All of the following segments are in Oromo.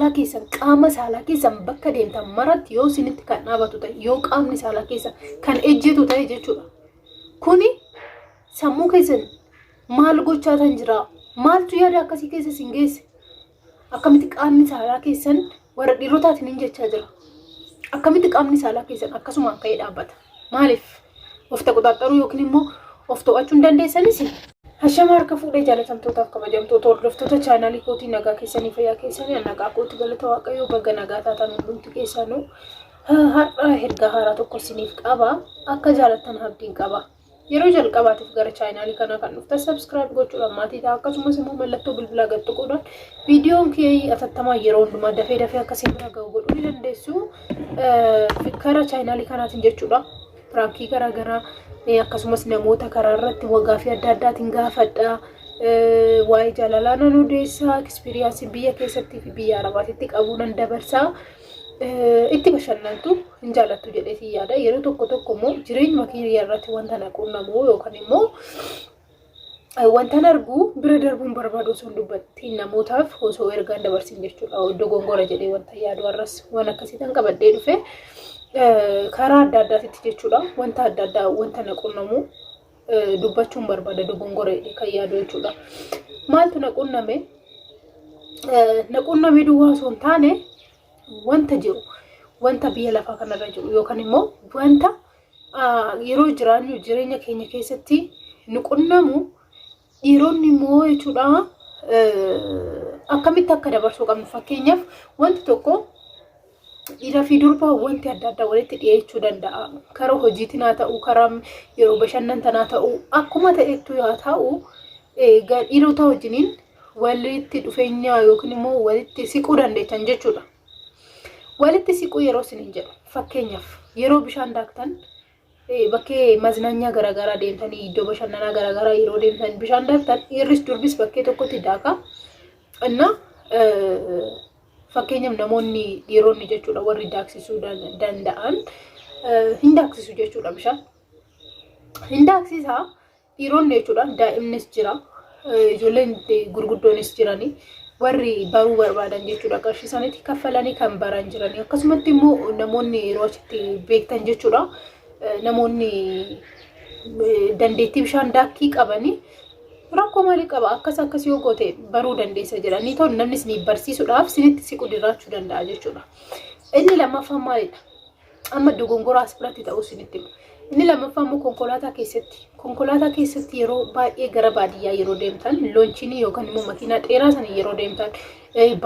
saalaa keessan qaama saalaa keessan bakka deemtan maratti yoo isinitti kan dhaabatu ta'e yoo qaamni saalaa keessan kan ejjetu ta'e jechuudha. Kuni sammuu keessan maal gochaa tan jira? Maaltu yaada akkasii keessa isin geesse? Akkamitti qaamni saalaa keessan warra dhiirotaatiin hin jechaa jira. Akkamitti qaamni saalaa keessan akkasumaan ka'ee dhaabbata? Maaliif? Of taqoxaaxaruu yookiin immoo of to'achuu hin dandeessanis? Hashama harka fuudhee jaalatamtootaaf kabajamtoota hordoftoota chaanaalii kootii nagaa keessanii fayyaa keessanii an nagaa kooti galata waaqayyoo baga nagaa taatan hundumti keessanuu har'a ergaa haaraa tokko isiniif qaba akka jaalattan abdiin qaba. Yeroo jalqabaatiif gara chaanaalii kanaa kan dhuftan subscribe gochuudhaan maatii ta'a akkasumas immoo mallattoo bilbilaa gad tuquudhaan viidiyoon kee atattamaa yeroo hundumaa dafee dafee akka isin bira ga'u godhuu ni dandeessu. Karaa chaanaalii kanaatiin jechuudha. Piraankii garaagaraa akkasumas namoota karaa irratti wagaafi adda addaatiin gaafadha. Waa'ee jaalalaa nan odeessa. Ekspiriyaansii biyya keessattii fi biyya arabaatitti qabu nan dabarsa. Itti bashannantu hin jaalattu jedheetiin yaada. Yeroo tokko tokko immoo jireenyuma kiyya irratti wanta na qunnamu yookaan immoo wanta argu bira darbuun barbaadu osoo hin dubbattiin namootaaf osoo ergaan dabarsin jechuudha. Dogongora jedhee wanta yaadu har'as waan akkasii kan qabadhee dhufe karaa adda addaatitti jechuudha. Wanta adda addaa wanta na qunnamu dubbachuun barbaada dogongora jedhee kan yaadu jechuudha. Maaltu na qunname? Na qunname duwwaa osoo hin taane wanta jiru wanta biyya lafaa kanarra jiru yookaan immoo wanta yeroo jiraannu jireenya keenya keessatti nu qunnamu dhiironni immoo jechuudha akkamitti akka dabarsuu qabnu fakkeenyaaf wanti tokko dhiiraa fi durba wanti adda addaa walitti dhiyeechuu danda'a. Karaa hojiitiin haa ta'u, karaa yeroo bashannantan haa ta'u, akkuma ta'ettu haa ta'u dhiirota wajjiniin walitti dhufeenya yookiin immoo walitti siquu dandeettan jechuudha. Walitti siquu yeroo isiniin jedhu fakkeenyaaf yeroo bishaan daaktan bakkee maznaanyaa garaagaraa deemtanii iddoo bashannanaa garaagaraa yeroo deemtan bishaan daaktan dhiirris durbis bakkee tokkotti daaka. Inna fakkeenyaaf namoonni dhiironni jechuudha warri daaksisuu danda'an hin daaksisu jechuudha bishaan. Hin daaksisaa Dhiironni jechuudha daa'imnis jira ijoolleen gurguddoonis jiranii warri baruu barbaadan jechuudha qarshii isaaniitti kaffalanii kan baran jiranii akkasumatti immoo namoonni yeroo achitti beektan jechuudha namoonni dandeettii bishaan daakkii qabanii rakkoo maalii qaba akkas akkas yoo goote baruu dandeessa jedhanii ta'u namni isin barsiisuudhaaf isinitti siqu jiraachuu danda'a jechuudha. Inni lammaffaan maalidha? Amma dogongora as biratti ta'uu isinitti hima. Inni lammaffaa immoo konkolaataa keessatti. Konkolaataa keessatti yeroo baay'ee gara baadiyyaa yeroo deemtan loonchinii yookaan immoo makiinaa dheeraa sana yeroo deemtan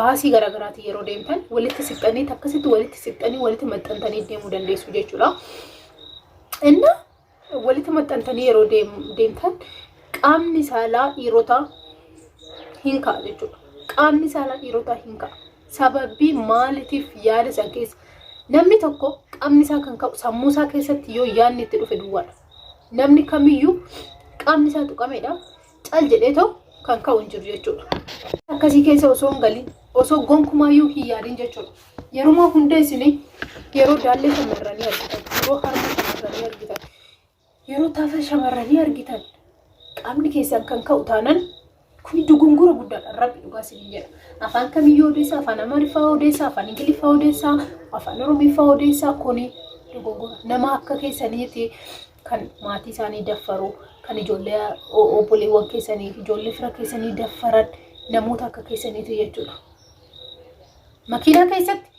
baasii garaagaraatiin yeroo deemtan walitti siqxanii akkasitti walitti siqxanii walitti maxxantanii deemuu dandeessu jechuudha. Inna walitti maxxantanii yeroo deemtan qaamni saalaa dhiirotaa hin ka'a jechuudha. Qaamni saalaa dhiirotaa hin ka'a. Sababii maaliitiif yaada san keessa namni tokko qaamni isaa kan ka'u sammuu isaa keessatti yoo yaadni itti dhufe duwwaadha. Namni kamiyyuu qaamni isaa tuqameedha cal jedhee ta'u kan ka'u hin jiru jechuudha. Akkasii keessa osoo hin galin osoo gonkumaayyuu hin yaadin jechuudha. Yeruma hunda isin yeroo daallee shamarranii argitan, yeroo harma shamarranii argitan, yeroo tafa shamarranii argitan qaamni keessan kan ka'u taanan kun dogongora guddaadha. Rabbi dhugaa isiniin jedha. Afaan kamiyyuu odeessaa, afaan Amaariffaa odeessaa, afaan Ingiliffaa odeessaa, afaan Oromiffaa odeessaa kuni dogongora. Nama akka keessaniiti kan maatii isaanii daffaru, kan ijoollee obboleewwan keessanii, ijoollee fira keessanii daffaran namoota akka keessaniiti jechuudha. Makiinaa keessatti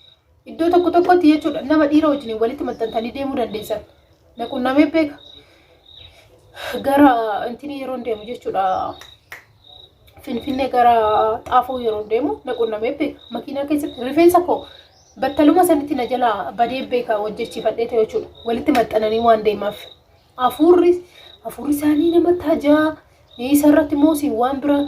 iddoo tokko tokkotti jechuudha nama dhiira wajjin walitti maxxantanii deemuu dandeessan. Na qunnamee beeka. Gara intinii yeroo deemu jechuudha. Finfinnee gara xaafoo yeroo deemu na qunnamee beeka. Makiinaa keessatti rifeensa koo battaluma sanitti na jalaa badee beeka hojjechiifadhee ta'e jechuudha. Walitti maxxananii waan deemaaf. Hafuurri hafuurri isaanii nama tajaa. Isa irratti immoo waan bira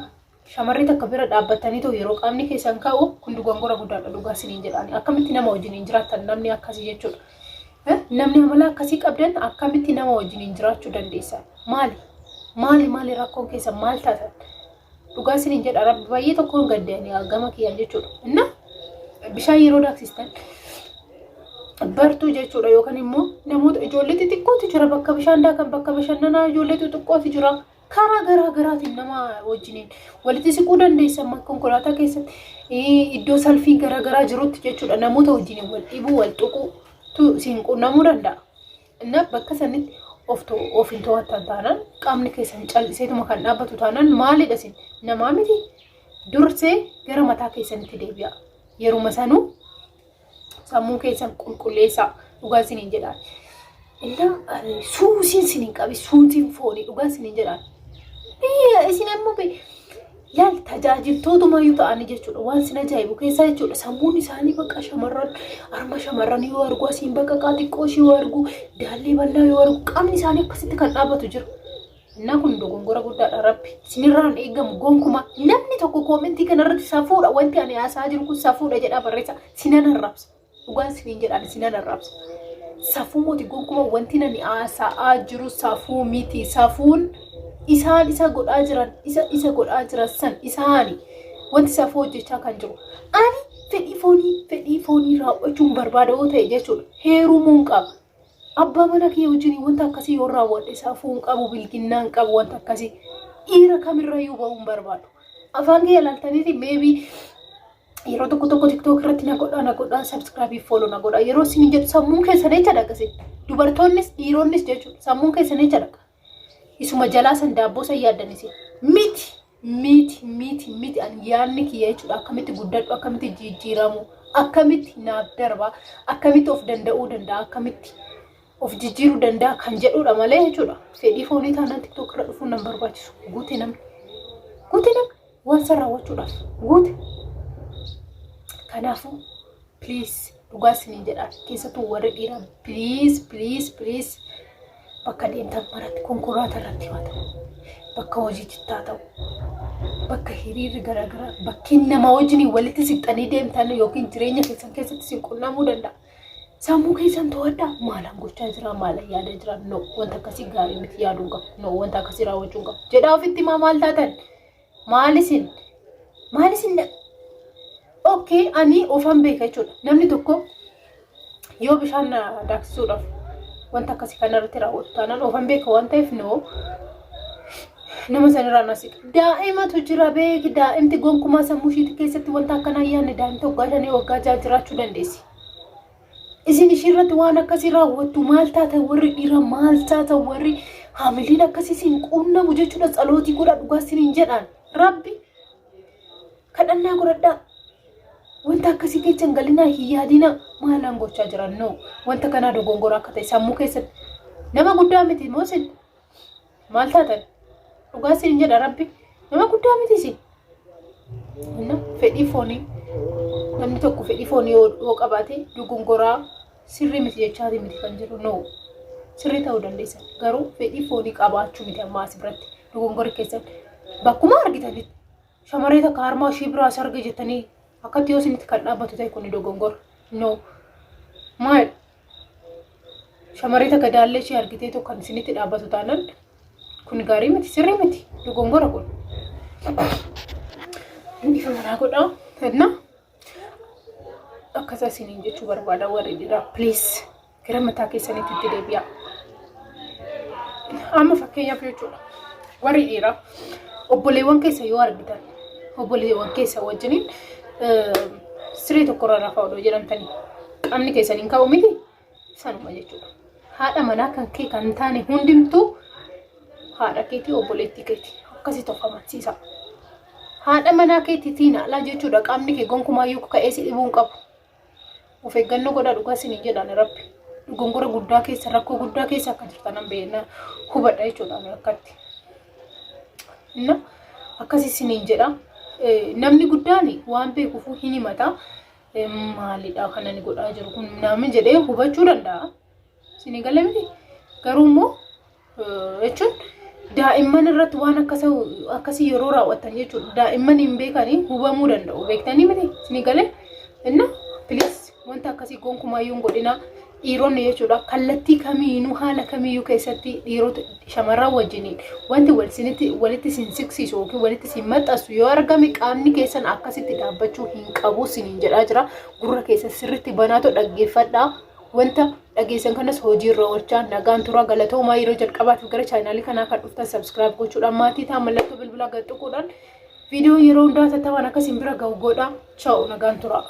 Shamarree takka bira dhaabbattanii too yeroo qaamni keessan ka'u kun dogongora guddaadha dhugaa isiniin jedhaani. Akkamitti nama wajjin hin jiraattan namni akkasii jechuudha. Namni amala akkasii qabdan akkamitti nama wajjin hin jiraachuu dandeessan? Maali? Maali maali rakkoon keessan maal taatan? Dhugaa isiniin jedha rabbi baay'ee tokkoon gaddeen gama kiyyaan jechuudha. Inna bishaan yeroo daaksistan bartuu jechuudha yookaan immoo namoota ijoollee xixiqqootu jira bakka bishaan daakan bakka bashannanaa ijoollee xixiqqootu jira. Karaa garaa garaatiin nama wajjiniin walitti siquu dandeessa amma konkolaataa keessatti iddoo salfii garaa garaa jirutti jechuudha namoota wajjiniin wal dhibuu wal tuquu isin qunnamuu danda'a. Inna bakka sanitti of of hin to'attan taanaan qaamni keessan calliseetuma kan dhaabbatu taanaan maalidha isin namaa miti dursee gara mataa keessanitti deebi'a. Yeruma sanuu sammuu keessan qulqulleessaa dhugaa isiniin jedhaan. Inna suusiin isiniin qabi suusiin foonii dhugaa isiniin jedhaan. Biyya isin ammoo laal tajaajiltootumayyuu ta'anii jechuudha waan sin ajaa'ibu keessaa jechuudha sammuun isaanii bakka shamarran harma shamarran yoo argu asiin bakka xiqqoo ishii yoo argu daallee bal'aa yoo argu qaamni isaanii akkasitti kan dhaabbatu jira. Innaa kun dogongora guddaadha rabbi isinirraan eegamu gonkumaa namni tokko koomentii kanarratti safuudha wanti ani haasa'aa jiru kun safuudha jedhaa barreessa sinan arrabsa dhugaan isiniin jedhaan sinan arrabsa. Safuu moti gonkumaa wanti nani haasa'aa jiru safuu miti safuun isaan isa godhaa jiran isa isa godhaa jiran san isaani wanti safuu hojjechaa kan jiru ani fedhii foonii raawwachuun barbaada yoo ta'e jechuudha heerumuun qaba. Abbaa mana kiyya wajjin wanta akkasii yoo raawwadhe safuu hin qabu bilginnaa hin qabu wanta akkasii dhiira kamirrayyuu ba'uu hin barbaadu. Afaan kiyya ilaaltaniiti maybe yeroo tokko tokko TikTok irratti na godhaa na godhaa subscribe follow na godhaa yeroo isin jedhu sammuun keessan jecha dhaqase dubartoonnis dhiironnis jechuudha sammuun keessan jecha dhaqa. Isuma jalaa san daabboo san yaaddan isin miti miti miti miti ani yaadni kiyya jechuudha akkamitti guddadhu akkamitti jijjiiramu akkamitti naaf darba akkamitti of danda'uu danda'a akkamitti of jijjiiruu danda'a kan jedhudha malee jechuudha fedhii foonii taanaan TikTok irra dhufuun nan barbaachisu guute namni guute namni waan san raawwachuudhaaf guute kanaafuu please dhugaa isiniin jedha keessattuu warri dhiiraa please please please bakka deemtan maratti konkolaataa irratti haa ta'u bakka hojiitti haa ta'u bakka hiriirri garaagaraa bakki nama wajjin walitti siqxanii deemtan yookiin jireenya keessan keessatti isin qunnamuu danda'a. Sammuu keessan to'adhaa maalan gochaa jira maalan yaada jira no wanta akkasii gaarii miti yaaduu hin qabu no wanta akkasii raawwachuu hin qabu jedhaa ofitti maa maal taatan maalisin maalisin okay ani ofan beeka jechuudha namni tokko yoo bishaan na daaksisuudhaaf wanta akkasii kanarratti raawwatu taanaan ofan beeka waan ta'eef no nama sanirraa na siqa. Daa'imatu jira beeki daa'imti gonkumaa sammuu ishiitti keessatti wanta akkanaa yaadne daa'imti waggaa 5 waggaa 6 jiraachuu dandeessi. Isin ishiirratti waan akkasii raawwattu maal taatan warri dhiira maal taatan warri haamiliin akkasii isin quunnamu jechuudha tsalootii godha dhugaa isiniin jedhaan rabbi kadhannaa godhadhaa. Wanta akkasii keessa hin galinaa hin yaadinaa maalaan gochaa jiran no wanta kanaa dogongora akka ta'e sammuu keessatti nama guddaa miti moo isin maal taatan dhugaa isin jedha rabbi nama guddaa miti isin inna fedhii foonii namni tokko fedhii foonii yoo qabaate dogongoraa sirrii miti jechaati miti kan jiru no sirrii ta'uu dandeessan garuu fedhii foonii qabaachuu miti ammaa as biratti dogongorri keessan bakkuma argitanitti shamarree takka harmaa ishii biraa as arge jettanii akkatti yoo isinitti kan dhaabbatu ta'e kun dogongora. No. Maal? Shamarree takka daallee ishee argitee tokko kan isinitti dhaabbatu taanaan kun gaarii miti sirrii miti dogongora kun. Ifa manaa godhaa. Enna akkasa isiniin jechuu barbaada warri dhiiraa please gara mataa keessanitti itti deebi'aa. Amma fakkeenyaaf jechuudha warri dhiiraa obboleewwan keessa yoo argitan obboleewwan keessa wajjiniin siree tokkorra rafaa odoo jedhamtanii qaamni keessan hin ka'u miti sanuma jechuudha. Haadha manaa kan kee kan taane hundimtuu haadha keetii obboleettii keetii akkasitti of amansiisa. Haadha manaa keetiitiin alaa jechuudha qaamni kee gonkumaayyuu ka'ee si dhibuu hin qabu. Of eeggannoo godhaa dhugaa isiniin jedhaan rabbi. Dogongora guddaa keessa rakkoo guddaa keessa akka jirtan nan beekna hubadha jechuudha ani akkatti. Inna akkas isiniin jedha. Namni guddaan waan beekuufuu hin himata. Maalidha kan ani godhaa jiru kun namni jedhee hubachuu danda'a. Isinii galee miti. Garuu immoo jechuun daa'imman irratti waan akkasii yeroo raawwatan jechuudha. Daa'imman hin beekanii hubamuu danda'u. Beektanii miti isinii galee inna please wanta akkasii gonkumaayyuu hin godhinaa. Dhiironni jechuudha kallattii kamiinuu haala kamiyyuu keessatti dhiirota shamarran wajjiniin wanti wal isinitti walitti isin siqsiisu yookiin walitti isin maxxansu yoo argame qaamni keessan akkasitti dhaabbachuu hin qabu isiniin jedhaa jira. Gurra keessan sirriitti banaatoo dhaggeeffadhaa. Wanta dhageessan kanas hojiirra oolchaa, nagaan turaa, galatoomaa. Yeroo jalqabaatiif gara chaanaalii kanaa kan dhuftan subscribe gochuudhaan maatii ta'an, mallattoo bilbilaa gad tuquudhaan viidiyoo yeroo hundaa tattamaan akkasiin bira ga'u godhaa. Ciao, nagaan turaa.